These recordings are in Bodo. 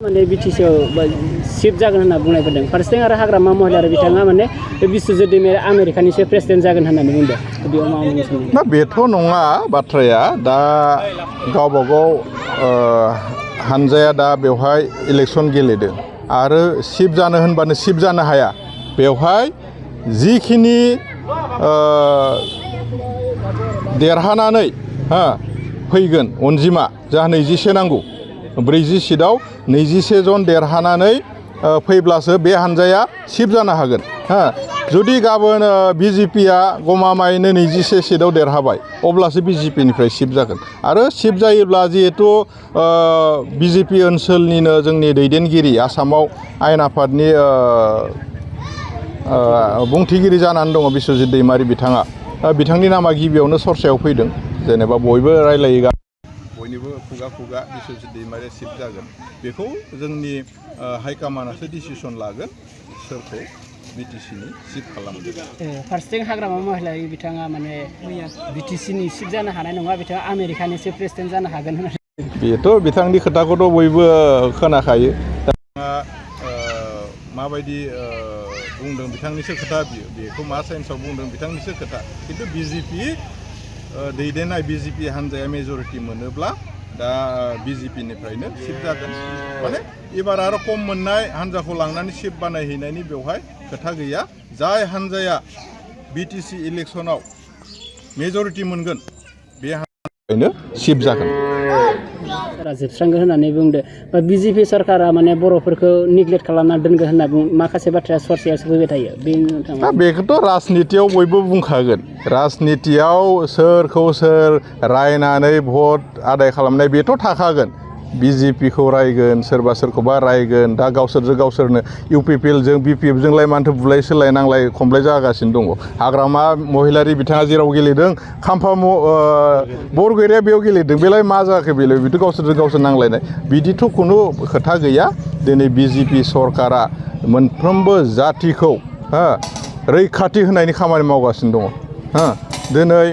माने बिटिसिआव शिफ्ट जागोन होनना बुंनाय जादों फारसेथिं आरो हाग्रामा महिलारि बिथाङा माने बिश्वजित दैमारिया आमेरिकानिसो प्रेसिडेन्ट जागोन होननानै बुंदों बेयाव मा बुंनो सानो ना बेथ' नङा बाथ्राया दा गावबागाव हानजाया दा बेवहाय इलेक्सन गेलेदों आरो शिफ्ट जानो होनबानो शिफ्ट जानो हाया बेवहाय जिखिनि देरहानानै फैगोन अनजिमा जाहा 24 नांगौ 40 सीटआव 24 जन देरहानानै फैब्लासो बे हानजाया शिफ्ट जानो हागोन जुदि गाबोन बिजेपिआ गमामायैनो 24 सीटआव देरहाबाय अब्लासो बिजेपिनिफ्राय शिफ्ट जागोन आरो शिफ्ट जायोब्ला जिहेतु बिजेपि ओनसोलनिनो जोंनि दैदेनगिरि आसामाव आयेन आफादनि बुंथिगिरि जानानै दङ बिश्वजित दैमारि बिथाङा बिथांनि नामा गिबियावनो सरसायाव फैदों जेनेबा बयबो रायलायो बयनिबो खुगा खुगा बिश्वजित दैमारिया शिफ्ट जागोन बेखौ जोंनि हाइकमान्डआसो डिसिसन लागोन सोरखौ बिटिसिनि शिफ्ट खालामगोन फारसेथिं हाग्रामा महिलारि बिथाङा माने बिटिसिनि शिफ्ट जानो हानाय नङा बिथाङा आमेरिकानिसो प्रेसिडेन्ट जानो हागोन होननानै बेथ' बिथांनि खोथाखौथ' बयबो खोनाखायो माबायदि बुंदों बिथांनिसो खोथा बेखौ मा साइन्सआव बुंदों बिथांनिसो खोथा खिन्थु बिजेपि दैदेननाय बिजेपि हानजाया मेजरिटि मोनोब्ला दा बिजेपिनिफ्रायनो शिफ्ट जागोन माने एबार आरो खम मोननाय हानजाखौ लांनानै शिफ्ट बानायहैनायनि बेवहाय खोथा गैया जाय हानजाया बिटिसि इलेक्सनाव मेजरिटि मोनगोन बे हानजायानो शिफ्ट जागोन जोबस्रांगोन होननानै बुंदो बिजेपि सरकारा माने बर'फोरखौ निग्लेक्ट खालामना दोनगोन होनना माखासे बाथ्राया सरसेयावसो फैबाय थायो बे नोंथाङा बेखौथ' राजनितियाव बयबो बुंखागोन राजनितियाव सोरखौ सोर रायनानै भट आदाय खालामनाय बेथ' थाखागोन बिजेपिखौ रायगोन सोरबा सोरखौबा रायगोन दा गावसोरनो इउपिपिएलजों बिपिएफजोंलाय मानोथो बुलाय सोलाय नांलाय खमलाय जागासिनो दङ हाग्रामा महिलारि बिथाङा जेराव गेलेदों खाम्फा बरगैराया बेयाव गेलेदों बेलाय मा जाखो बेलाय बिथ' गावसोर नांलायनाय बिदिथ' खुनु खोथा गैया दिनै बिजेपि सरकारा मोनफ्रोमबो जातिखौ रैखाथि होनायनि खामानि मावगासिनो दङ दिनै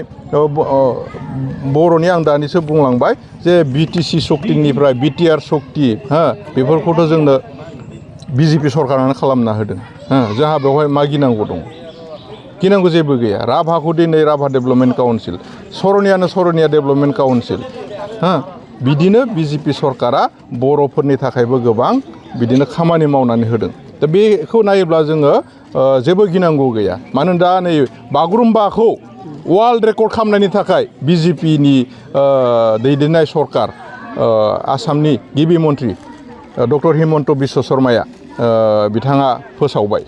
बर'नि आं दानिसो बुंलांबाय जे बिटिसि सक्तिनिफ्राय बिटिआर सक्ति बेफोरखौथ' जोंनो बिजेपि सरकारानो खालामना होदों जोंहा बेवहाय मा गिनांगौ दं गिनांगौ जेबो गैया राभाखौ दिनै Rabha development council Sarania development council बिदिनो बिजेपि सरकारा बर'फोरनि थाखायबो गोबां बिदिनो खामानि मावनानै होदों दा बेखौ नायोब्ला जोङो जेबो गिनांगौ गैया मानोना दा नै बागुरुम्बाखौ वर्ल्ड रेकर्ड खालामनायनि थाखाय बिजेपिनि दैदेननाय सरकार आसामनि गिबि मन्त्रि डक्टर हिमन्त बिश्व शर्माया बिथाङा फोसावबाय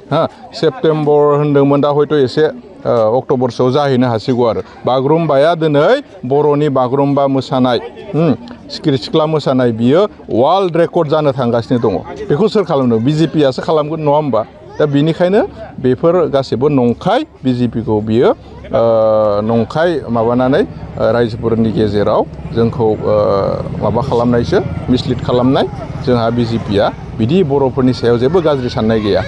सेप्तेम्बर होनदोंमोन दा हयथ' एसे अक्ट'बरसोआव जाहैनो हासिगौ आरो बागुरुम्बाया दिनै बर'नि बागुरुम्बा मोसानाय सिखिरि सिख्ला मोसानाय बियो वर्ल्ड रेकर्ड जानो थांगासिनो दङ बेखौ सोर खालामदों बिजेपियासो खालामगोन नङा होमबा दा बेनिखायनो बेफोर गासैबो नंखाय बिजेपिखौ बियो नंखाय माबानानै रायजोफोरनि गेजेराव जोंखौ माबा खालामनायसो मिसलिड खालामनाय जोंहा बिजेपिया बिदि बर'फोरनि सायाव जेबो गाज्रि साननाय गैया